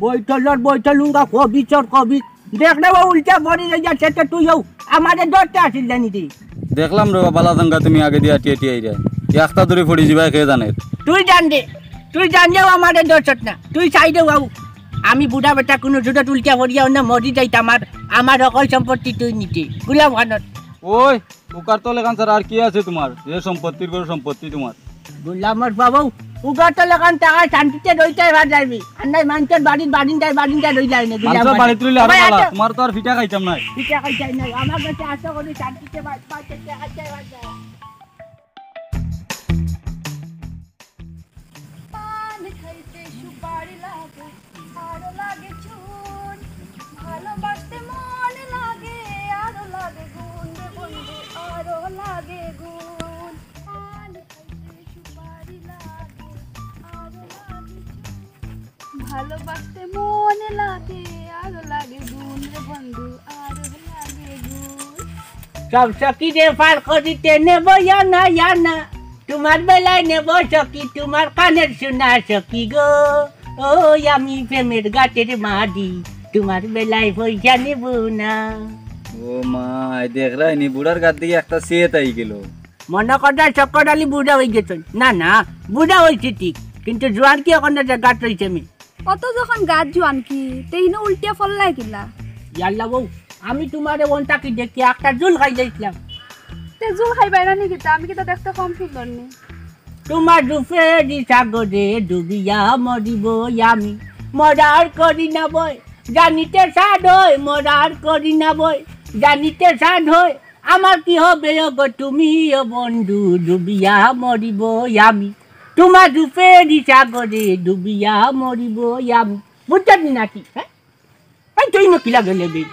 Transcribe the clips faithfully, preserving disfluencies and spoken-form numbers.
বৈঠলর বৈঠলুঙ্গা কবি চর কবি। দেখ রে, ও উল্টা পড়ি যাইয়া সেটা তুই হও। আমারে ধরতে আসিল জানি দি। দেখলাম রে বালা জঙ্গা, তুমি আগে দিয়া টিয়া টিয়া আইরা। একটা দূরে পড়ি যাবা, কে জানে। তুই জান দে, তুই জান দেও আমারে ধরছত না। তুই সাইডে হও। আমি বুড়া বেটা কোনো জুটত উল্টা পড়িয়া অন্য মরি যাইতাম। আর আমার হকল সম্পত্তি তুই নিতে। গুলাম খানর। ওই, উকার তলে কান ছাড়া আর কি আছে তোমার? যে সম্পত্তির বড় সম্পত্তি তোমার। গুলামর বাবু, উগার তলে কান টাকা শান্তিতে রইতে পারা যাইবি। আর নাই মানষর বাড়ির বারিন্দায় বারিন্দায় রই যায় না, গুলাম মানষর বাড়ি। বাড়িত রইলে আরো ভাই, ভালা। আচ্ছা। তোমার তো আর ফিটা খাইতাম নাই। ফিটা খাইতাই নাই। আমার কাছে আশা করি শান্তিতে বাঁচ-, বাঁচতে খাইতে পারা যায়। পান খাইতে সুপারি লাগে, আরো লাগে চুন। ভালোবাসতে মন লাগে, আরো লাগে গুণ রে বন্ধু, আরো লাগে গুণ। পান খাইতে সুপারি লাগে, আরো লাগে চুন। ভালোবাসতে মন লাগে, আরো লাগে গুণ রে বন্ধু, আরো লাগে গুণ। সব সখীরে পার করিতে নেব ইয়ানা ইয়ানা, তোমার বেলায় নেব সখী, তোমার কানের সোনা সখী গো। ও, আমি প্রেমের গাছের মাদি, তোমার বেলায় পয়সা নেব না। ও মা, এই দেখ রাইনি, বুড়ার গাত দিয়া একটা সেত আই গেল। মনে করো চক্কর আলী বুড়া হয়ে গেছেন। না, না, বুড়া হয়েছে ঠিক, কিন্তু জোয়ান কি এখন যে গাত রয়েছে আমি। অত যখন গাত জোয়ান কি, তে ইনো উল্টিয়া ফল্লাই কিলা? ইয়াল্লা বউ, আমি তোমারে অন্তা কি দেখি একটা জুল খাই যাইছিলাম। তে জুল খাই বাইরা নি কিতা? আমি কিতা দেখতে কম সুন্দর নি? তোমার রূপেরই সাগরে ডুবিয়া মরিব আমি, মরার করি না ভয়, জানিতে সাধ হয়, মরার করি না ভয়, জানিতে সাধ হয়। আমার কি হবে ওগো তুমি ও বন্ধু, ডুবিয়া মরিব আমি। তোমার রূপেরই সাগরে ডুবিয়া মরিব আমি। বুঝছনি নাতি, হ্যাঁ? এই তুই না কিলা গেলে বে?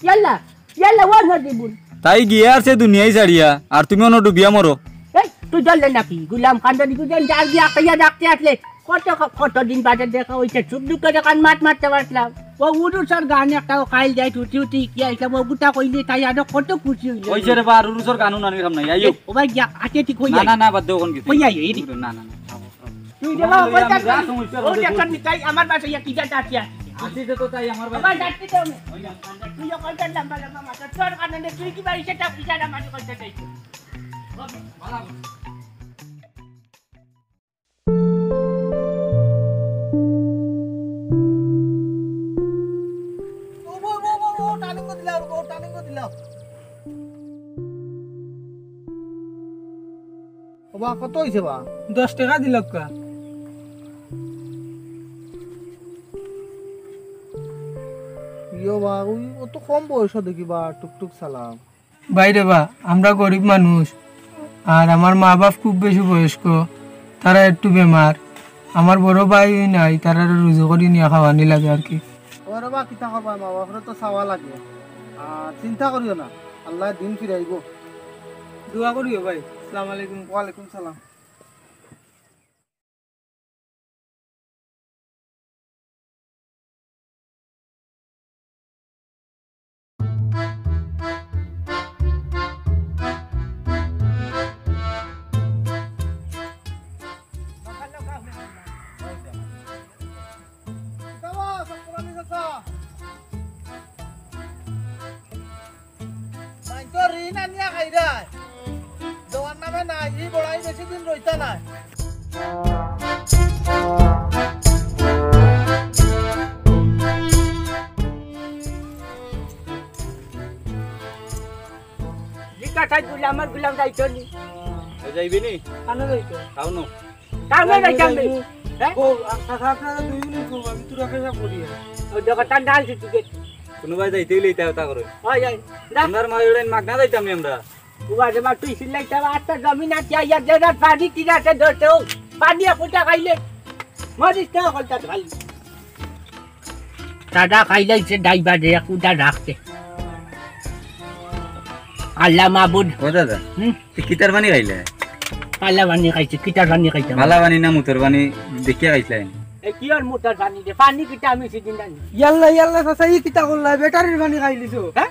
ইয়াল্লা, ইয়াল্লা, ওয়ার মার দিবুন। তাই গিয়া আর সে দুনিয়াই ছাড়িয়া, আর তুমি অনো ডুবিয়া মরো। এই, তুই জ্বললে নাকি? গুলাম খান যদি তুই যার গিয়া খাইয়া রাখতে আসলে, কত ক-, কত দিন বাদে দেখা হইছে, সুখ দুঃখে যখন মাত মারতে পারলাম। ও উরুসর গান একটা ও খাইল যায়, উঠি উঠি কি আইসা, ও গুটা কইলে তাই আরো কত খুশি হইল। ওই যে রে বা, আর উরুসর গানও নানি খাম নাই, আইও। এ, ও ভাই, যা, আতে ঠিক হই না, যায়। না, না, বাদ দে, ওখান কিছু। কই আইও, এই রে। না, না, না, খাবো, খাবো। তুই যে বাবা, আমি কইতাম যা না। সমস্যা ও হচ্ছে, দেখো, বলছি। নি তাই আমার বাসায় ইয়া কি জাত আছে, আছে। আসি যে তো তাই আমার ও ভাই, বাসায়। যাচ্ছি তো আমি। ওই না। তুই যখন তার লম্বা লম্বা মাথা, তোর কারণে তুই কি বাড়ি সেটা, ইশারা মাটি করতে চাইছো? ভালো। ও, ও, ও, ও, ও, turning করে দিলাও, ও, turning করে দিলাও। ও বা, কত হইছে বা? দশ টেকা দিলাউক্কা। ইয়ো বা, ওই, ও তো কম বয়স দেখি বা, টুকটুক চালাও। ভাইরে বা, আমরা গরিব মানুষ, আর আমার মা বাপ খুব বেশি বয়স্ক, তারা একটু বেমার, আমার বড় ভাই নাই, তারারে রুজি করি নিয়া খাওয়ানি লাগে আর কি। ওরে বা, কিতা করবা, মা বাপরে তো চাওয়া লাগে। আর চিন্তা করিও না, আল্লায় দিন ফিরাইবো। দোয়া করিও ভাই। আসসালামু আলাইকুম। ওয়ালাইকুম সালাম। মাইনষর ঋণ আনিয়া খাইরায়। দেওয়ার নামে নাই, ই বড়াই বেশি দিন রইতা নাই। জিকা থাই গুলাম, আমার গুলাম যাইতো নি। এ যাইবি নি? কানো যাইতো? খাও নো। কামে না কামে। হ্যাঁ? ও, আ-, কাকা, আপনারা দুইজনে কও, আমি তো রাখে সব করি। ও, দেখো, তার ডাল দিতে গেছে। কোনো ভাই যাইতে হইলে এটা কথা করে। হয়, হয়। না। আপনার মা এড়াইন মাগনা যাইতাম নি আমরা। ও, আরে মা, তুই সিলাই চালা, আটটা জমি না, কি আর যেটা পানি ঠিক আছে, ধরতে ও। পানি এক ফুটা খাইলে, মরিস না, হকলটা খালি। দাদা খাইলাইছে ড্রাইভারে, এক ফুটা রাখতে। আল্লাহ মাবুদ। ও দাদা, হুম? তুই কিতার পানি খাইলে? কালা পানি খাইছি, কিতার পানি খাইতাম? ভালা পানি না মুতর পানি দেখিয়া খাইছিলাম। এ কি আর মুতর পানি রে? পানি কিতা আমি সিদিন জানি। ইয়াল্লা, ইয়াল্লা, চাচা, ই কিতা করলা? ব্যাটারির পানি খাইলিছো? হ্যাঁ?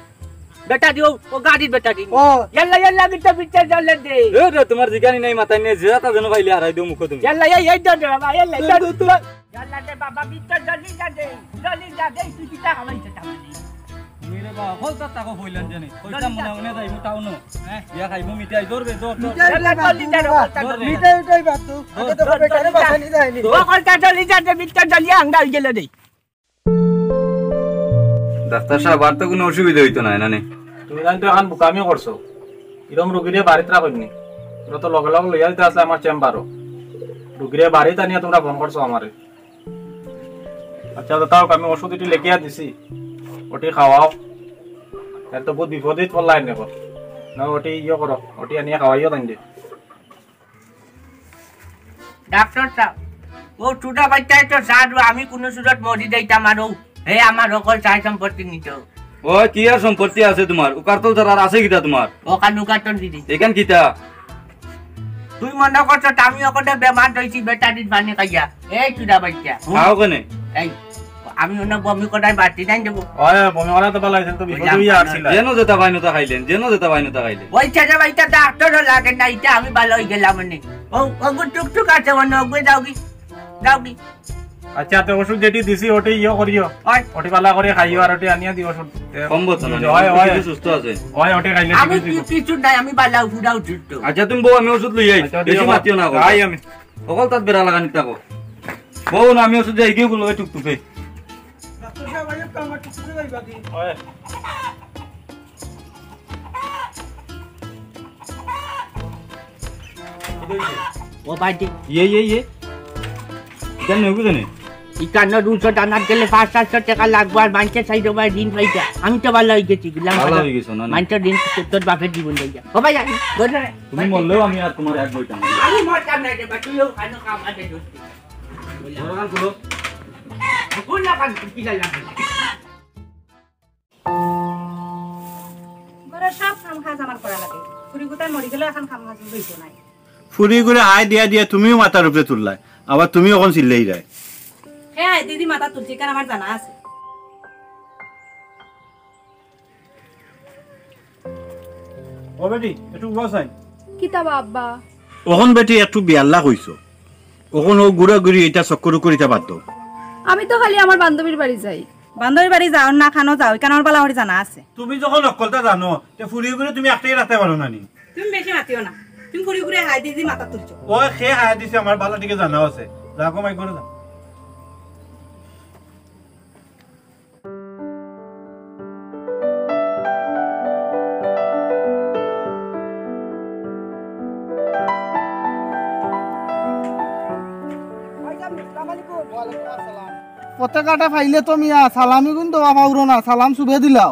বেটা দিও, ও গাড়ির বেটা দিও। ও। ইয়াল্লা, ইয়াল্লা, বিট্টা, বিট্টা, জলদি দে। এ রে, তুমার জিগানি নাই, মাথায় নাই, যেতা যেন পাইলে হারাই দিও মুখো তুমি। ইয়াল্লা, এই, এই, দে, দে, বাবা, ইয়াল্লা, দে, দে, দে। ইয়াল্লা, দে, বাবা, বিট্টা, জলদি যা দে, জলদি যা দে, তুই কিতা খাওয়াইছ তা? মেরে বাবা, হকলতা তাকো কইলাম জানি। কইতাম মনে মনে যাইমু টাউনো। হ্যাঁ? ইয়া খাইমু মিঠাই, ধর বে, ধর, ধর। মিঠাই ইয়াল্লা, দে, জলদি যা দে, বাবা, হকলতা ধর জলদি বে। যা। মিঠাই উঠাই বাদ তো। আগে তো ধর, বেটারে ধর, বাঁচানি যায়নি। ও, হকলতা জলদি যা দে, বিট্টা জলদি আন্দা হই গেল রে। ডাক্তার সাব, আর তো কুনু অসুবিধা অইতো নায় না নি? তুমি জানি তো অখন বোকামি করছো। ইরম রুগীরে বাড়িত রাখইন নি। তোমরা তো লগে লগে লইয়া দিতা আছলায় আমার চেম্বারো। রুগীরে বাড়িত আনিয়া তুমরা ফোন করছো আমারে। আচ্ছা, তো তাও আমি ওষুধ এটি লেখিয়া দিছি, ওটি খাওয়াও। এর তো বহুত বিপদেই পড়লাইন দেখো। না, ওটি ইয়ে করো, ওটি আনিয়া খাওয়াইও তাইন দে। ডাক্তার সাব, ও ছোট বাচ্চায় তো সাধু, আমি কুনু সুরত মরি যাইতাম আর ও, হে আমার হকল সয় সম্পত্তি নিতো। ও, কি আর সম্পত্তি আছে তুমার? উকারতল ছাড়া আর আছে কিতা তুমার? ও কান উকারতল দিদি। এখান কিতা? তুই মনে করছস আমি অকলে বেমার ধরছি বেটারির পানি খাইয়া? এই চুদা বাচ্চা। খাও কেনে? এই, আমি অন্য বমি করার বাটি নাই দেবো। ওই, বমি করা তো ভালা অইছে, তো বিপদ অইয়া আসছিল। যেন যেতা পাইন অতা খাইলেন, যেন যেতা পাইন অতা খাইলেন। ওই ছেলে ভাইটা ডাক্তারও লাগে না, ইটা আমি ভালা অই গেলাম মানে। ও, ওগু টুকটুক আছে মানে, ওগু যাওগি, যাওগি। আচ্ছা, তো ওষুধ যেটি দিছি, ওটি ইয়ে করিও। ওই। ওটি ভালা করি খাইও, আর ওটি আনিয়া দিও ওষুধ। কম বলতো না, ওই, ওই। কিছু সুস্থ আছে। ওই, ওটি খাইলে আমি ঠিক অইবো। কি-, কিছু নাই, আমি ভালা উঠা উঠুত। আচ্ছা, তুমি বও, আমি ওষুধ লই আই। আচ্ছা, বেশি মাতিও না, আই আমি। হকল তাত বেড়া লাগানি থাকো। বও না, আমি ওষুধ যাই গিয়ে গুলো টুকটুকে। ডাক্তার সাব, আইও তো আমার টুকটুকে যাইবা কি? ওই। ও ভাইটি। ইয়ে, ইয়ে, ইয়ে। কেন নেই বুঝে নেই? ই কান্না দুশো টানাত গেলে পাঁচ সাতশো টেকা লাগবো, আর মানষে চাইরোবায় ঋণ পাইতা। আমি তো ভালা অই গেছি, গেলাম ভালা ভালা। অই গেছো, না, না। মানষর ঋণ তোর বাপের জীবন লইয়া। ও ভাই, আমি, ধরে নে। তুমি মরলেও আমি আর তুমার এক বইটা নেই। আমি মরতাম না রে বা, তুইও খানো খাম আছে দোস্তি। ঘরখান খুলো। কোন না খান, কি লাগবে? ঘরর সব কাম কাজ আমার করা লাগে। ফুরি গুতায় মরি গেলেও অখন কাম কাজ অইতো নায়। ফুরি গুরে হায় দিয়া দিয়া তুমিও মাথার উপরে তুললায়, আবার তুমি অখন চিল্লাইরায়। হে হায় দিয়া দি মাথাত তুলছি, কারণ আমার জানা আছে। ও বেটি, একটু উবা চাই। কিতা বা আব্বা? অখন বেটি একটু বিয়াল্লা কইছো। অখন অউ ঘুরাঘুরি ইতা চক্কর উক্কর ইতা বাদ দেও। আমি তো খালি আমার বান্ধবীর বাড়ি যাই। বান্ধবীর বাড়ি যাও না, খানো যাও, ইখান আমার ভালা করি জানা আছে। তুমি যখন হকলতা জানো, তে ফুরি গুরে তুমি একটাই রাখতে পারো না নি? তুমি বেশি মাতিও না, তুমি ফুরি গুরে হায় দিয়া দি মাথাত তুলছো। ও, কে হায় দিছে আমার ভালা টিকে জানা আছে। যাও গো মাই, ঘরো যাও। পথে ঘাটে পাইলে তো মিয়া সালামি গুন দেওয়া পাউরো না, সালাম চুবে দিলাও।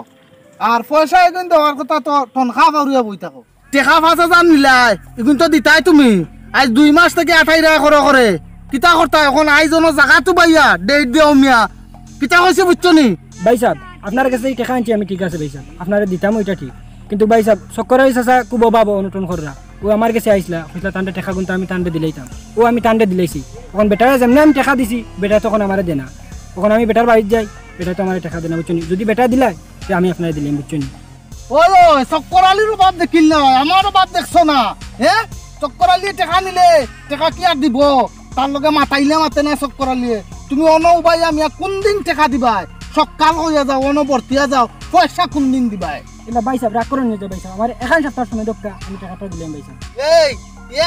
আর পয়সা এগুন দেওয়ার কথা তো তনখা পাউরিয়া বই থাকো। টেকা পাঁচ হাজার নিলায়, ইগুন তো দিতায় তুমি। আইজ দুই মাস থাকি আটাইরায় করে করে। কিতা করতায় অখন? আইজ অনো জাগাত উবাইয়া, ডেট দেও মিয়া। কিতা কইছি বুঝছো নি? ভাইসাব, আপনার গেছে ই টেকা আনছি আমি, ঠিক আছে ভাইসাব, আপনারে দিতাম অইটা ঠিক। কিন্তু ভাইসাব, চক্কর আলী চাচা খুব অভাবো অনটন কররা। অউ আমার গেছে আইছলা, কইছলা তানরে টেকা গুনতা, আমি তানরে দিলাইতাম। অউ আমি তানরে দিলাইছি। অখন বেটারে যেমনে আমি টেকা দিছি, বেটায় তো অখন আমারে দেনা। অখন আমি বেটার বাড়িত যাই, বেটায় তো আমারে টেকা দেনা, বুঝছো নি? যুদি বেটায় দিলায়, তে আমি আপনারে দিলাইমু, বুঝছো নি? ওই, ওই, চক্কর আলীর অভাব দেখিল না, আমার অভাব দেখছো না, হে? চক্কর আলীয়ে টেকা নিলে, টেকা কিয়ার দিবো? তার লগে মাতাইলে মাতে না চক্কর আলীয়ে। তুমি অনো উবাইয়া মিয়া কুনদিন টেকা দিবায়? সকাল অইয়া যাও, অনো বর্তিয়া যাও, পয়সা কুনদিন দিবায়? ইলা ভাইসাব, রাগ করইন না ভাইসাব, আমারে এখান সাপ্তার সময় দেউক্কা, আমি টেকাটা দিলাইমু ভাইসাব। এই,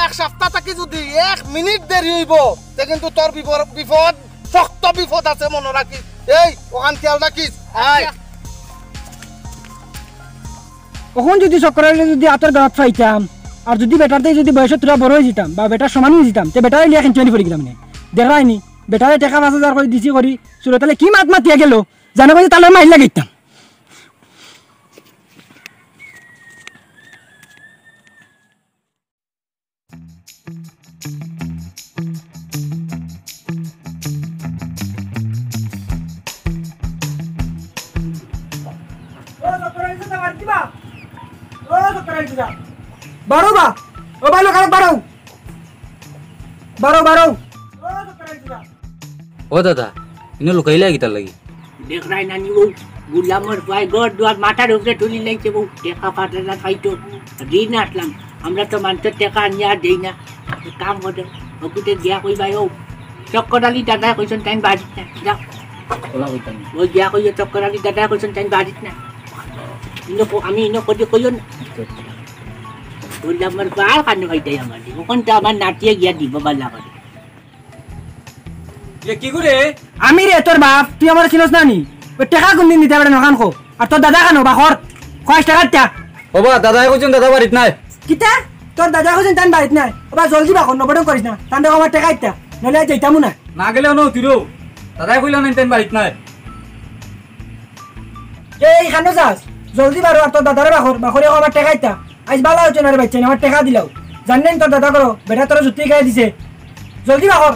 এক সাপ্তা থাকি যুদি এক মিনিট দেরি অইবো, তে কিন্তু তোর বিপর-, বিপদ, শক্ত বিপদ আছে, মনো রাখিস। এই, অখান খিয়াল রাখিস। আয়। অখন যুদি চক্কর আলীরে যুদি আতর গাত পাইতাম, আর যুদি বেটার থাকি যুদি বয়সো থুড়া বড় অইযিতাম, বা বেটার সমান অইযিতাম, তে বেটারে লইয়া খেঞ্চুয়ানি পড়ি গেলাম নে। দেখরায়নি, বেটারে টেকা পাঁচ হাজার করি দিছি করি, সুরত আলী কি মাত মাতিয়া গেলো, জানো কইছে তার লগে মাইর লাগাইতাম। বারো বা, ও ভাই লোক, আরো বারো। বারো, বারো। ও দাদা, ইনো লুকাইলা কিতার লাগি? দেখরায় না নি, অউ গুলামর পুয়ায় ঘর দুয়ার মাথার উপরে তুলি লাইছে বউ, টেকা পাঠানা খাইতো, ঋণ আছলাম। আমরা তো মানষর টেকা আনিয়া আর দেই না। এক কাম করো, অগুরে গিয়া কইবায়, ও, চক্কর আলী দাদায় কইছইন তাইন বাড়িত নাই, যাও। ওলা কইতাম। ওই গিয়া কইও, চক্কর আলী দাদায় কইছইন তাইন বাড়িত নাই। ইনো ক-, আমি ইনো করি কইও না। আচ্ছা, আচ্ছা। গুলামর পুয়ায় কানো খাইতাই আমার, অখন তো আমার নাতিয়ে গিয়া দিব বালা করি। এ কি করে? আমি রে তোর বাপ, তুই আমারে চিনস না নি? ওই টেকা কুনদিন দিতে পারে নখান কো। আর তোর দাদা কানো বা কর? কয় টেকা দিতা? ওবা, দাদায় কইছইন দাদা বাড়িত নাই। কিতা? তোর দাদায় কইছইন তান বাড়িত নাই। ওবা, জলদি বা কর, নবডং করিস না। তান দেখো আমার টেকা দিতা। নইলে আইজ যাইতামু না। না গেলে অনো উঠিরো। দাদায় কইলা নাই তান বাড়িত নাই। এই কানো যাস? জলদি বারো আর তোর দাদারে বা কর, বা করিয়া কো আমার টেকা দিতা। আইজ বালা অইছে না রে বাইচ্চাইন, আমার টেকা দিলাও। জানইন তোর দাদা করো, বেটা তোরে জুতি গায়ে দিছে। জলদি বা কর।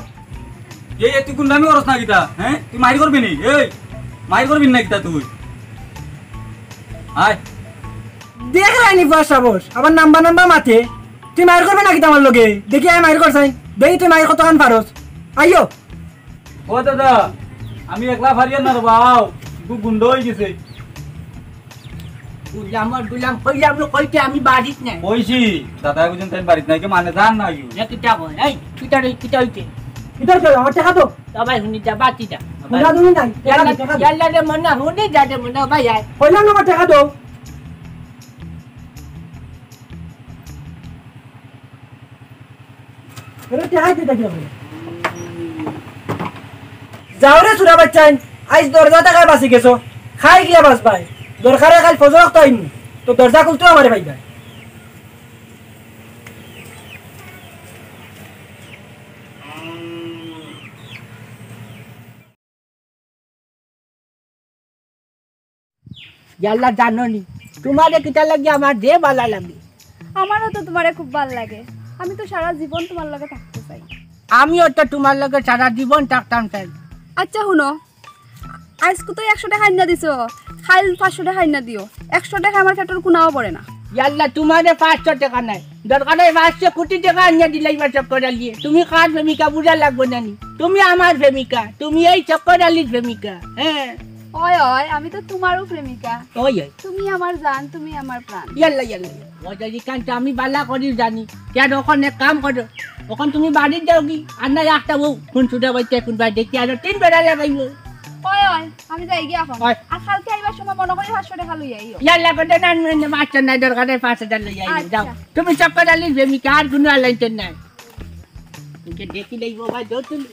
এই, এই, তুই গুন্ডামি করস না কিতা? হ্যাঁ? তুই মাইর করবি নি? এই, মাইর করবি না কিতা তুই? আয়। দেখ রাইনি পুয়ার সাবস, আবার নাম্বা নাম্বা মাতে। তুই মাইর করবে না কিতা আমার লগে? দেখি আয় মাইর কর চাই। দেখি তুই মাইর কতখান পারস। আইও। ও দাদা, আমি একলা পারিয়ার না রে বাউ, একটু গুন্ডা অই গেছে। গুলামর গুলাম কইলাম রে, কইতে আমি বাড়িত নাই। কইছি, দাদায় কইছইন তাইন বাড়িত নাই, কি মানে জান না কি? না, কিতা কয়? এই, কিতা রে, কিতা অইছে? কিতা রে, আমার টেকা দে। ও ভাই, হুনি যা, বাতি যা। হুনা দুনি নাই, টেকা দে, ইয়াল্লা, টেকা দে। ইয়াল্লা রে মনা, হুনি যা রে মনা, ভাই আয়। কইলাম না, আমার টেকা দে। এরে, টেকা দিতে কি হবে? যাও রে চুরা বাইচ্চাইন, আইজ দরজা থাকায় বাঁচি গেছো, খাই গিয়া বাঁচবায়। দরকারে কাইল ফজর অক্ত আইমু, তো দরজা খুলতেও আমারে পাইবায়। ইয়াল্লা জানো নি, তুমারে কিতা লাগি আমার যে বালা লাগে। আমারও তো তুমারে খুব বালা লাগে, আমি তো সারা জীবন তুমার লগে থাকতে চাই। আমিও তো তুমার লগে সারা জীবন থাকতাম চাই। আচ্ছা হুনো, আইজকু তো একশো টেকা আইনা দিছো, কাইল পাঁচশো টেকা আইনা দিও, একশো টেকা আমার পেটর কুনাও পড়ে না। ইয়াল্লা, তুমারে পাঁচশো টেকা নাই, দরকার অয় পাঁচশো কোটি টেকা আনিয়া দিলাইবা চক্কর আলীয়ে। তুমি কার প্রেমিকা বুঝা লাগবো না নি? তুমি আমার প্রেমিকা, তুমি এই চক্কর আলীর প্রেমিকা। হ্যাঁ। অয়, অয়, আমি তো তুমারও প্রেমিকা। অয়, অয়। তুমি আমার জান, তুমি আমার প্রাণ। ইয়াল্লা, ইয়াল্লা, ইয়াল্লা। ও যদি কানটা আমি বালা করি জানি। কে অখন এক কাম করো, অখন তুমি বাড়িত যাওগি, আর না একটা বউ, কোন চুরা বাইচ্চা, কোন বাড়ি দেখি আরো তিন বেড়া লাগাইবো। অয়, অয়। আমি যাইগি অখন। অয়। আর কাইলকে আইবার সময় মনো করি পাঁচশো টেকা লইয়া আইও। ইয়াল্লা, কত না, না, না, পাঁচশো নাই, দরকার নাই, পাঁচ হাজার লইয়া আইও, আচ্ছা। যাও। তুমি চক্কর আলীর প্রেমিকা, আর কুনু আলাইতে নাই। তোকে দেখি লইবো ভাই, যাও তুমি।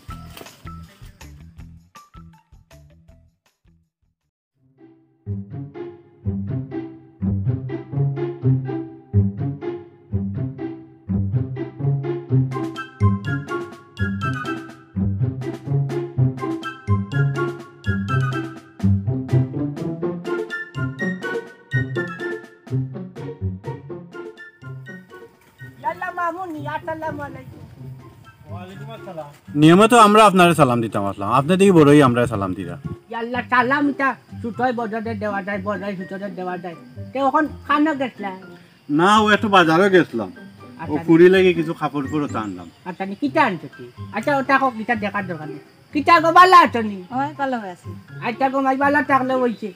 ইয়াল্লা মামুনি, আসসালামু আলাইকুম। নিয়মে তো আমরা আপনারে সালাম দিতাম আছলাম, আপনে দেখি বড়ই আমরারে সালাম দিরা। ইয়াল্লা, সালাম ইতা ছোটয় বড়রে দেওয়া যায়, বড়য় ছোটরে দেওয়া যায়। তে অখন কানো গেছলা? না, ও একটু বাজারো গেছলাম। আচ্ছা। ও ফুরি লাগি কিছু কাপড়-উপড় ওতা আনলাম। আচ্ছা, নি কিতা আনছো তুই? আচ্ছা, ওতা কও, কিতা দেখার দরকার নাই। কিতা গো, বালা আছো নি? অয়, বালা আছি। আচ্ছা গো মাই, বালা থাকলে অইছে।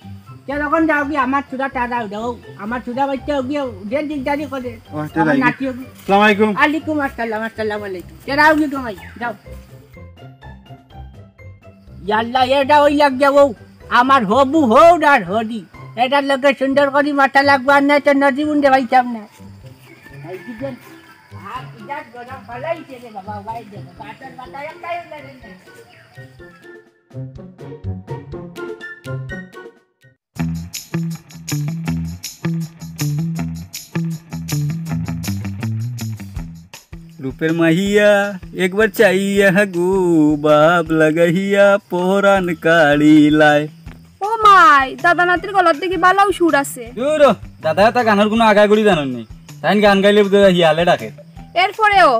তে অখন যাওগি, আমার চুরা তারা উঠাও, আমার চুরা বাইচ্চা অগি, যে দিকদারি করে। ও, তে আমার যাইগি। নাতি অগি। আসসালামু আলাইকুম। আলাইকুম আসসালাম, আসসালামু আলাইকুম। তে যাওগি গো মাই, যাও। ইয়াল্লা, এটা অই লাগ যাবো। আমার হবু হউর আর হরি। এটার লগে সুন্দর করি মাতা লাগবো, আর নায় তো নদী বুন্দে পাইতাম না। এই কি যেন, আর কি জাত গরম ফালাইছে রে বাবা, ভাই দেখো, বাতার বাতায় একটাই লাগে না। রূপের মাহিয়া একবার চাইয়া গো, বাপ লাগাইয়া পরাণ কাড়িলায়। ও মাই, দাদা নাতির গলাত দেখি বালাউ সুর আছে। দূর হ, দাদায় তা গানর কুনু আগাগুড়ি জানইন নি। তাইন গান গাইলে বুঝে হিয়ালে ডাকে। এরপরেও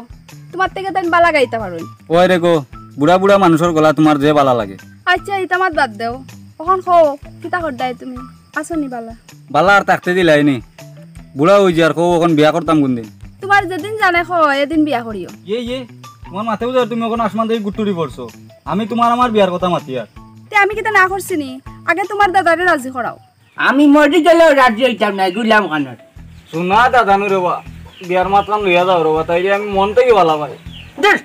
তুমার থাকি তাইন বালা গাইতা পারইন। ওই রে গো, বুড়া বুড়া মানুষর গলা তুমার যে বালা লাগে। আচ্ছা, ইতা মাত বাদ দেও। অখন কও, কিতা কররায় তুমি? আছো নি বালা? বালা আর থাকতে দিলায় নি। বুড়া অইযার, কও অখন বিয়া করতাম কুনদিন? তুমার যেদিন জানে কয়, এদিন বিয়া করিও। ইয়ে, ইয়ে, তুমার মাতে বুঝার তুমি অখন আসমান থাকি গুট্টুরি পড়ছো। আমি তুমার আমার বিয়ার কথা মাতিয়ার। তে আমি কিতা না করছি নি? আগে তুমার দাদারে রাজি করাও। আমি মরি গেলেও রাজি অইতাম নায় গুলাম খানর। হুনা দাদানু রে বা, বিয়ার মাতখান লইয়া যাও রে বা, তাইরে আমি মন থাকি ভালা পাই। ধুর,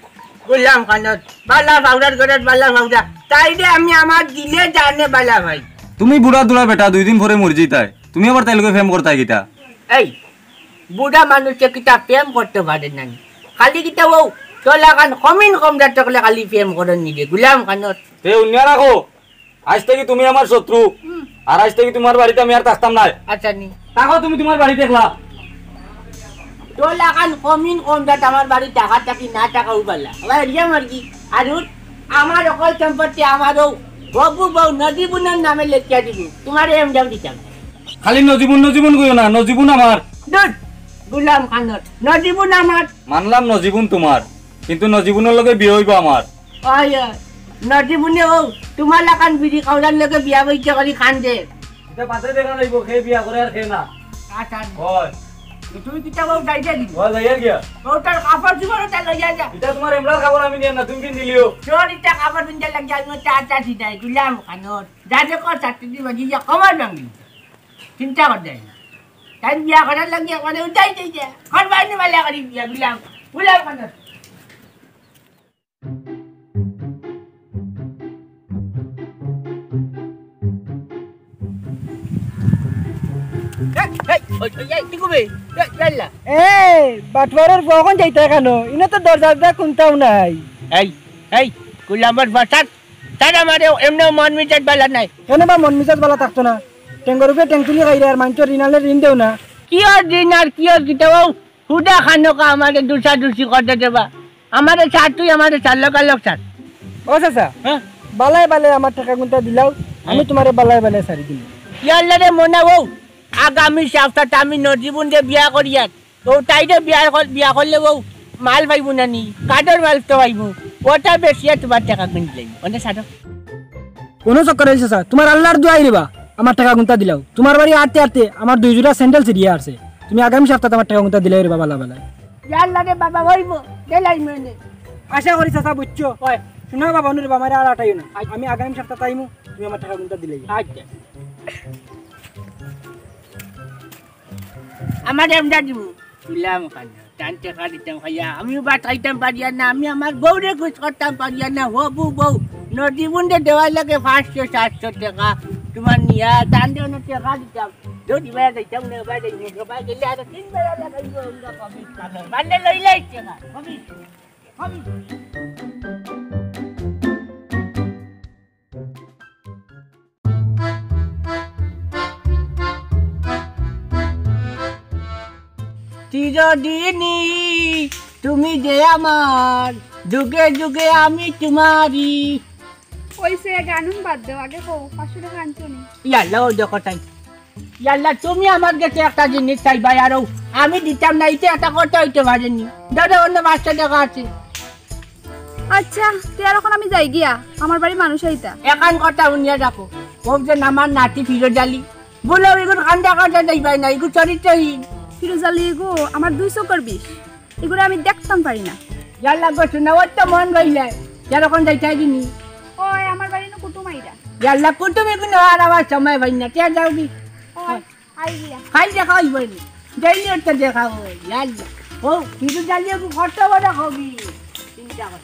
গুলাম খানর, ভালা পাউরার ঘরর ভালা পাউরা। তাইরে আমি আমার দিলে জানে ভালা পাই। তুমি বুড়া দুড়া বেটা, দুই দিন পরে মরি যাইতায়। তুমি আবার তাইর লগে প্রেম করতায় কিতা? এই, বুড়া মানুষে কিতা প্রেম করতে পারে না নি? খালি কিতা অউ, তোর লাখান কমিন কমজাত অকলে খালি প্রেম করইন নি রে, গুলাম খানর। তে হুনিয়া রাখো, আইজ থাকি তুমি আমার শত্রু, হুম। আর আইজ থাকি তুমার বাড়িত আমি আর থাকতাম নায়। আচ্ছা নি। থাকো তুমি তুমার বাড়িত একলা। তোর লাখান কমিন কমজাত আমার বাড়িত থাকার থাকি না থাকাউ ভালা। আবার রিয়া মারগি। আর হুন, আমার অকল সম্পত্তি আমার অউ হবু বউ নজিবুনর নামে লেখিয়া দিবি। তুমারে এমডাও দিতাম। খালি নজিবুন, নজিবুন কইও না, নজিবুন আমার। ধুর, গুলাম খানর, নজিবুন আমার। মানলাম নজিবুন তুমার, কিন্তু নজিবুনর লগে বিয়া অইবো আমার। অয়, অয়। নজিবুনে অউ, তুমার লাখান বিড়ি খাওয়ার লগে বিয়া বইতে করি খান দে। ইটা বাদে দেখা যাইবো, কে বিয়া করে আর কে না। আচ্ছা। অয়। তুমি কিতা বউ যাইতে দিবি? অয়, যাইয়া গিয়া। বউ তার কাপড় চোপড় ওটা লইয়া যা। ইটা তুমার এমলার কাপড় আমি নিয়ার না, তুমি পিন্দিলিও। তোর ইটা কাপড় পিন্দা লাগিয়া আমি ওটা আটা দিতাই, গুলাম খানর। যা দেখো, চারটি দিন বাজি যা, কমার ভাঙি। চিন্তা কর দেয় না। তাই বিয়া করার লাগিয়া মানে উঠাই দিতে। ঘর বাইরে বেলা করি বিয়া, গুলাম, গুলাম খানর। এই, এই, ওই, ওই, এই, কি করবে? এই, ইয়াল্লা। এই, বাটুয়ারর বখন যাইতে কেন? ইনো তো দরজা দরজা কুনতাও নাই। এই, এই, গুলামর বাসাত, তার আমারে এমনেও মন মিজাজ বালা নাই। কেনে বা মন মিজাজ বালা থাকতো না? টেঙ্গর উপরে টেংটুলি খাইরে আর মানষর ঋণ আনলে ঋণ দেও না। কিয়র ঋণ আর কিয়র কিতা অউ? হুদা খানোকা আমারে দুষাদুষি করতে দেবা। আমারে ছাড় তুই, আমারে ছাড়, লগালগ ছাড়। ও চাচা, হ্যাঁ? বালায় বালায় আমার টেকা গুনতা দিলাও, আমি হ্যাঁ। তুমারে বালায় বালায় ছাড়ি দিমু। ইয়াল্লা রে মনা অউ, আগামী সপ্তাত আমি নজিবুনরে বিয়া করিয়ার। অউ তাইরে বিয়া কর-, বিয়া করলে অউ মাল পাইমু না নি? কাঠর মাল তো পাইমু। ওটা বেচিয়া তুমার টেকা গুনি দিলাইমু। অনে ছাড়ো। কুনু চক্কর অইছে চাচা, তুমার আল্লার দোয়াই রে বা, আমার টেকা গুনতা দিলাও। তুমার বাড়ি আটতে আটতে আমার দুই জোড়া স্যান্ডেল ছিড়িয়া আছে। তুমি আগামী সপ্তাত আমার টেকা গুনতা দিলাও রে বা, বালা বালা। ইয়াল্লা রে বাবা, অইবো, দিলাইমু অনে। আশা করি চাচা বুঝছো। অয়। হুনো বাবা, হুনো রে বা, আমারে আর আটাইও না। আচ্ছা। আমি আগামী সপ্তাত আইমু, তুমি আমার টেকা গুনতা দিলাও। আচ্ছা। আমারে এমডা দিমু। গুলাম খান, তান টেকা দিতাম খাইয়া, আমিও ভাত খাইতাম পারিয়ার না, আমি আমার বউরে খুশ করতাম পারিয়ার না, হবু বউ, নজিবুনরে দেওয়ার লাগে পাঁচশো সাতশো টেকা, তুমার নিয়া, তানরে অনো টেকা দিতাম, যদি বেড়া যাইতাম না, বেড়া যাইতাম, বেড়া গেলে আরো তিন বেড়া লাগাইবো, আমরা কবি, মানে লইলাই টেকা, কবি, কবি। চিরদিনই তুমি যে আমার, যুগে যুগে আমি তোমারই। অইছে, গান উন বাদ দেও, আগে কও, পাঁচশো টেকা আনছো নি? ইয়াল্লা, অউ দেখো তাই। ইয়াল্লা, তুমি আমার গেছে একটা জিনিস চাইবায়, আর অউ আমি দিতাম না, ইতে একটা কথা অইতে পারে নি। ধরো, অনো পাঁচশো টেকা আছে। আচ্ছা, তে আর অখন আমি যাই গিয়া, আমার বাড়ি মানুষ আইতা। এখান কথা হুনিয়া রাখো, অউ যে আমার নাতি ফিরোজ আলী, বলে ইগুর কান্দা কান্দা যাইবায় না, ইগু চরিত্রহীন। ফিরোজ আলী ইগু আমার দুই চোখর বিষ, ইগুরে আমি দেখতাম পারি না। ইয়াল্লা গো, হুনো, অউ তো মন রইলে, যেরকম যাইতায় দিনি। ওই, আমার বাড়ি না কুটুম আইরা। ইয়াল্লা, কুটুম ইগুন আর আমার সময় পাই না, তে যাও কি? ওই। আই গিয়া। খাই দেখা অইবো নি। ডেইলি অইতে দেখা অয়। ইয়াল্লা। ও, কিন্তু জানিয়ে কত বড় হবি। চিন্তা কর।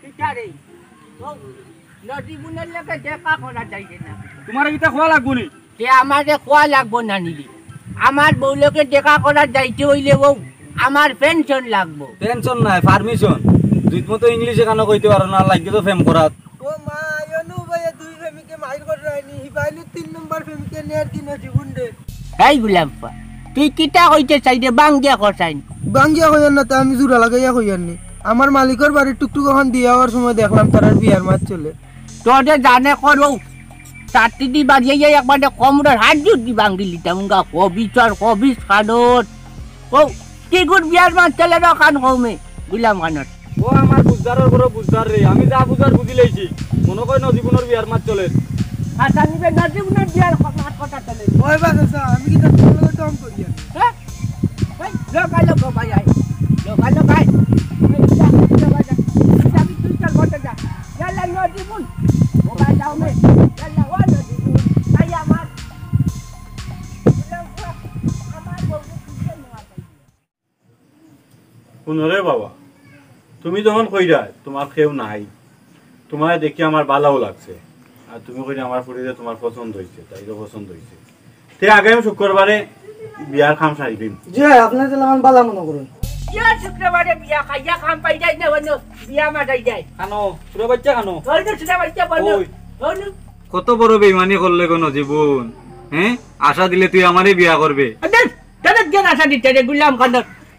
কিতা রে? ও, নদী বুনের লগে দেখা করা যাইবে না। তুমারে কিতা কওয়া লাগবো নি? তে আমারে কওয়া লাগবো না নি রে। আমার বউর লগে দেখা করার যাইতে অইলে বউ, আমার পেনশন লাগবো। পেনশন নায়, পারমিশন। দুই মতো ইংলিশ এখানো কইতে পারো না, লাগে তো প্রেম করাত। ও মা, ইয়নু ভাইয়া দুই প্রেমিকে মাইর কররায়নি, হিবাইলু তিন নম্বর প্রেমিকে নেয়ার দিন জীবন রে। এই গুলাম পা, তুই কিতা কইতে চাইরে? বাঙ্গিয়া কছাইন। বাঙ্গিয়া কইয়ার না, তে আমি জুড়া লাগাইয়া কইয়ার নি। আমার মালিকর বাড়ির টুকটুক অখান দিয়া আওয়ার সময় দেখলাম তারার বিয়ার মাত চলে। তোরে জানে করো, চারটি দি বাজিয়ে একবারে কমরর হাত জুট দি বাঙ্গি লিতাম, উঙ্গা কবিচর, কবিচ খানোর। ও, কিগুর বিয়ার মাত চলে রে খান কমে, গুলাম খানোর। ও আমার বুঝদারর বড় বুঝদার রে, আমি যা বুঝার বুঝি লাইছি। মনো কয় নজিবুনর বিয়ার মাত চলে। আচ্ছা, নিবে নজিবুনর বিয়ার ক-, মাত কথা চলে। ওই বা চাচা, আমি কিতা তুমার লগে টং করিয়ার? হ্যাঁ? এই, লোকা লোকা বাজায়, লোকা লোকায়। এই যা, যা, যা, যা। যা, তুই চল, বলতে যা। ইয়াল্লা, নজিবুল। মোবাইল দাও মে। ইয়াল্লা, ও নজিবুল। তাই আমার, আমার বউকে খুঁজে নেওয়া চাই। হুনো রে বাবা, তুমি যখন কইরায় তুমার কেউ নাই, তুমারে দেখি আমার ভালাও লাগছে, আর তুমি কইরায় আমার ফুরিরে তুমার পছন্দ অইছে, তাইরও পছন্দ অইছে, তে আগামী শুক্রবারে বিয়ার কাম সারি দিন। জি ভাই, আপনে তাইলে আমার ভালা মনো করইন। বিয়ার শুক্রবারে বিয়া, খাইয়া কাম পাই যায় না, অন্য বিয়া মাতাই যায়। খানো, ছোট বাচ্চা খানো। ওই তো ছোট বাচ্চা বলো। ওই। বলো। কত বড় বেইমানি করলে গো নজিবুন, হ্যাঁ? আশা দিলে তুই আমারে বিয়া করবে। আরে, তাহলে কেন আশা দিতে রে গুলাম খান?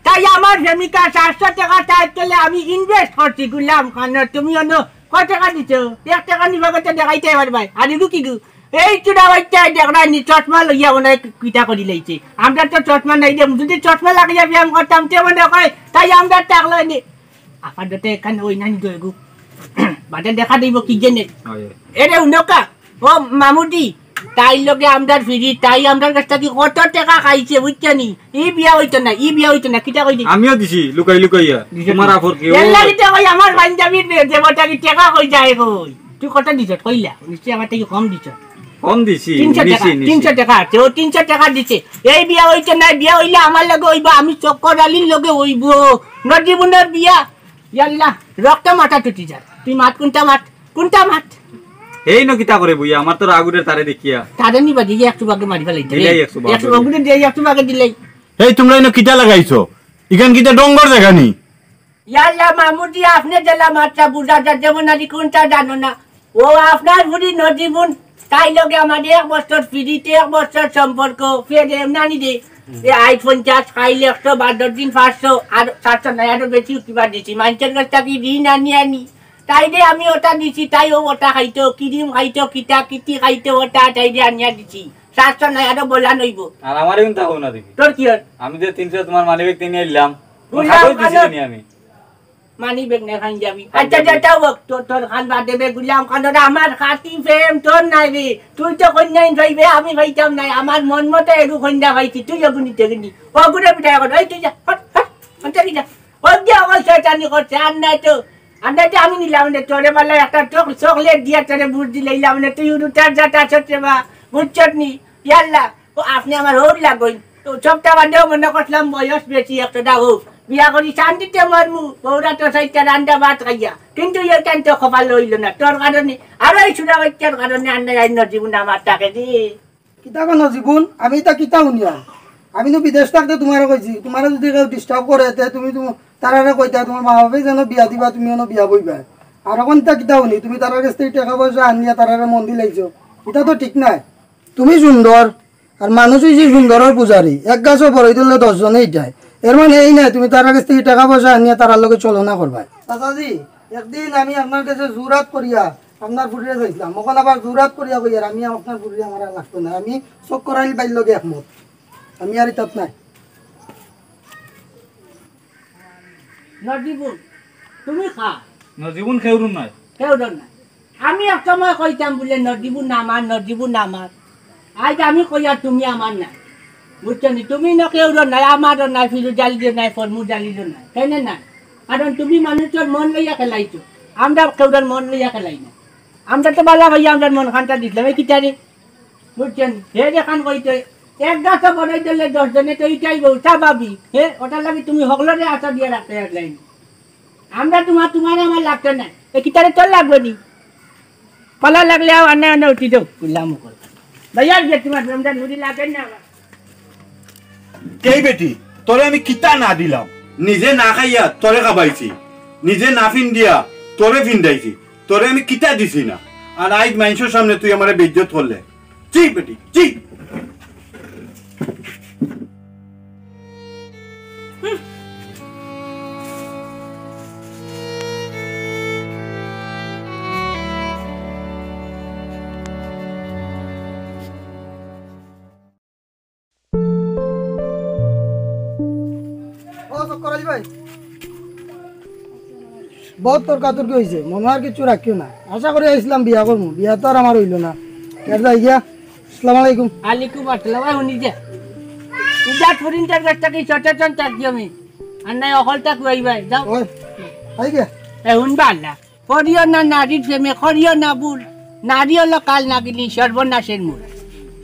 তাই আমার প্রেমিকা সাতশো টাকা চাইতে আমি ইনভেস্ট করছি গুলাম খান। তুমি অন্য কয় টাকা দিছো? এক টাকা নিবা কথা দেখাইতে পারবাই। আর এগু কি গু? এই চুড়া বাচ্চা দেখরা নি চশমা লইয়া মনে হয় কিতা করি লাইছে। আমরা তো চশমা নাই দে, যদি চশমা লাগাইয়া ব্যায়াম করতাম তে মনে হয় তাই আমরা টাকলা নি। আপাতত এখান ওই নানি গো এগু। বাদে দেখা দিব কি জেনে। হয়। এরে উনকা, ও মামুদি, তাইর লগে আমরার ফিরি, তাই আমরার কাছ থাকি কত টাকা খাইছে, বুঝছো নি? ই বিয়া অইতো না, ই বিয়া অইতো না, কিতা কই দি? আমিও দিছি, লুকাই লুকাইয়া। দিছো তুমার নি? আপর কি? এর লাগি তো কই আমার পাঞ্জাবির বে-, দেবতা কি টাকা কই যায় কই? তুই কত দিছত কইলা? নিশ্চয় আমার থাকি কম দিছত। কম দিছি, তিনশো নিছি, টাকা, নিছি। তিনশো টাকা আছে, ও তিনশো টাকা দিছে। এই বিয়া অইতো না, বিয়া অইলে আমার লগে অইবো, আমি চক্কর আলীর লগে অইবো। নজিবুনের বিয়া, ইয়াল্লা, রক্ত মাথা টুটি যার। তুই মাত কুনটা মাত? কুনটা মাত? এই ন কিতা করে বইয়া, আমার তো রাগ উঠের তারে দেখিয়া। তারে নি বাজি একটু বাগে মারি ফেলাই। দিলাই একটু বাগে। একটু বাগে দিলাই, একটু বাগে দিলাই। এই তুমরা ইনো কিতা লাগাইছো? ইখান কিতা ডঙ্গর জাগা নি? ইয়াল্লা মামুদি, আপনে জেলা মাত্রা বুঝা যার, যেমন আর কুনটা জানো না। ও আপনার ফুরি নজিবুন, তাই লগে আমার এক বছর ফিরিতে এক বছর সম্পর্ক, ফের এমনানি দে। এ আই পঞ্চাশ, খাইলে একশো, বারো দিন পাঁচশো, আর সাতশো নয়, আরো বেশি কিবা দিছি। মানষের কাছ থাকি ঋণ আনি আনি। তাই দে আমি ওটা দিছি, তাই ও ওটা খাইতো, কিরিম খাইতো, কিতা কিতি খাইতো ওটা, তাই দে আনিয়া দিছি। সাতশো নয়, আরো বলা নইব। আর আমারে কিন্তু থাকো না দেখি। তোর কি হয়? আমি যে তিনশো তোমার মানিব্যাগ থেকে নিয়ে এলাম, তোমার বুঝলাম, হাতেও দিছি কারণ নি আমি। মানি ব্যাগ নে পাঞ্জাবি। আচ্ছা, যেটা হোক, তোর, তোর খান বাদে বে গুলাম খান, ওটা আমার খাতি প্রেম তোর নাই রে। তুই তো কন্যাই পাইবে, আমি পাইতাম নাই। আমার মন মতো এগু কন্যা পাইছি, তুই এগু নিতে গেলি। ও গুড়ে পিঠা এখন, এই তুই যা, হট, হট, হট, যা। ওই যে আমার শয়তানি করছে, আর নাই তো, আর নাই তো আমি নিলাম না, তোরে বেলা একটা চক-, চকলেট দিয়া তোরে বুঝ দিলাইলাম না, তুই উড়ুটার জাত আছস রে বা, বুঝছত নি? ইয়াল্লা। ও, আপনে আমার হউর লাগইন। তো সবটা বাদেও মনে করছিলাম বয়স বেশি, একটা দা হোক। বিয়া করি শান্তিতে মরমু, বউরা তো সাইডটা রান্দা ভাত খাইয়া। কিন্তু এখান তো কপাল হইল না, তোর কারণে, আর ওই ছোট বাচ্চার কারণে আন্ডা যাই নজিবুন আমার তাকে দি। কিতা কো নজিবুন? আমি ইতা কিতা হুনিয়ার? আমি তো বিদেশ থাকতে তোমারে কইছি, তোমারে যদি কেউ ডিস্টার্ব করে, তে তুমি তো তারারে কইতা, তোমার মা বাপে যেন বিয়া দিবা, তুমি অনো বিয়া বইবা। আর এখন ইতা কিতা হুনি? তুমি তারার কাছ থেকে টাকা পয়সা আনিয়া তারারে মন দিলাইছো, ইতা তো ঠিক নাই। তুমি সুন্দর, আর মানুষ অইছে সুন্দরর পূজারি। এক গাছো বড়ই ধরলে দশ জনে ইটায়। এর মানে এই নায় তুমি তারার কাছ থেকে টাকা পয়সা আনিয়া তারার লগে ছলনা করবায়। চাচাজি, একদিন আমি আপনার কাছে জুরাত করিয়া আপনার ফুরিরে চাইছিলাম, অখন আবার জুরাত করিয়া কইয়ার আমি আপনার ফুরিরে আমার আর লাগতো না, আমি চক্কর আলী ভাইর লগে একমত, আমি আর ইতাত নাই। নজিবুন, তুমি খা। নজিবুন কেউরুর নায়। কেউরুর নায়। আমি এক সময় কইতাম বুলে, "নজিবুন আমার, নজিবুন আমার।" আইজ আমি কইয়ার তুমি আমার নায়। বুঝছো নি? তুমি ইনো কেউরুর নায়, আমারও নায়, ফিরোজ আলীরও নায়, ফরমুজ আলীরও নায়। কেনে নায়? কারণ তুমি মানুষর মন লইয়া খেলাইছো। আমরা কেউরুর মন লইয়া খেলাই না। আমরা তো বালা ভাই, আমরার মন খানটা দিছিলাম, এই কিতারে? বুঝছো নি? হে যেখান কইতে, এক গাছো বড়ই ধরলে দশ জনে তো ইটাই বউ, স্বাভাবিক। হে, ওটার লাগি তুমি হকলরে আশা দিয়া রাখতে পারলাই না। আমরা তোমার, তোমার আমার লাগতো না। এ কিতারে তোর লাগবে নি? পালা লাগলে আও, আনে আনে উঠি যাও। গুলাম মুখর। ভাইয়ার যে তোমার রমজান মুড়ি লাগে না আমার। এই বেটি, তোরে আমি কিতা না দিলাম? নিজে না খাইয়া তোরে খাবাইছি, নিজে না ফিন্দিয়া তোরে ফিন্দাইছি, তোরে আমি কিতা দিছি না? আর আইজ মাইনষর সামনে তুই আমারে বেইজ্জত করলে। ছি বেটি, ছি। ও চক্কর আলী ভাই, বহুত তর্কাতর্কি অইছে, মনো আর কিচ্ছু রাখিও না। আশা করি আইছিলাম বিয়া করমু, বিয়া তো আর আমার অইলো না। এর যাই গিয়া, আসসালামু আলাইকুম। আলাইকুম আসসালাম। ওই হুনি যে, ইজাত ফুরিন্তর গেছ থাকি সচেতন থাকি আমি। আর নাই অকলতা কুয়াই ভাই, যাও। ওই, আই গে। এ, হুনবা আল্লাহ। করিও না নারীর প্রেমে, করিও না ভুল। নারী হলো কাল নাগিনী, সর্বনাশের মূল।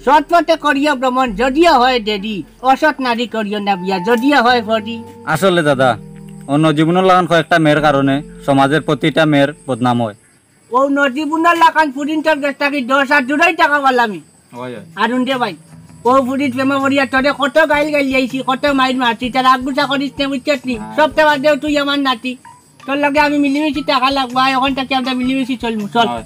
সৎ পথে করিও ভ্রমণ, যদিও হয় দেরি। অসৎ নারী করিও না বিয়া, যদিও হয় ফরি। আসলে দাদা, অন্য জীবনের লাগান কয়েকটা মেয়ের কারণে সমাজের প্রতিটা মেয়ের বদনাম হয়। ও নজিবুনার লাখান ফুরিন্তর গেছ থাকি দশ হাত দূরেই থাকা পারলাম আমি। হয়, হয়। আরুণ দে ভাই, ও ফুরিত প্রেমে পড়িয়া তোরে কত গাইল গাইল যাইছি, কত মাইর মারছি, তার আগুসা করিস নে, বুঝছস নি? হ্যাঁ। সবটা বাদ দেও, তুই আমার নাতি। তোর লগে আমি মিলিমিশি থাকা লাগবো, আয়, অখন থাকি আমরা মিলিমিশি চলমু, চল। হয়।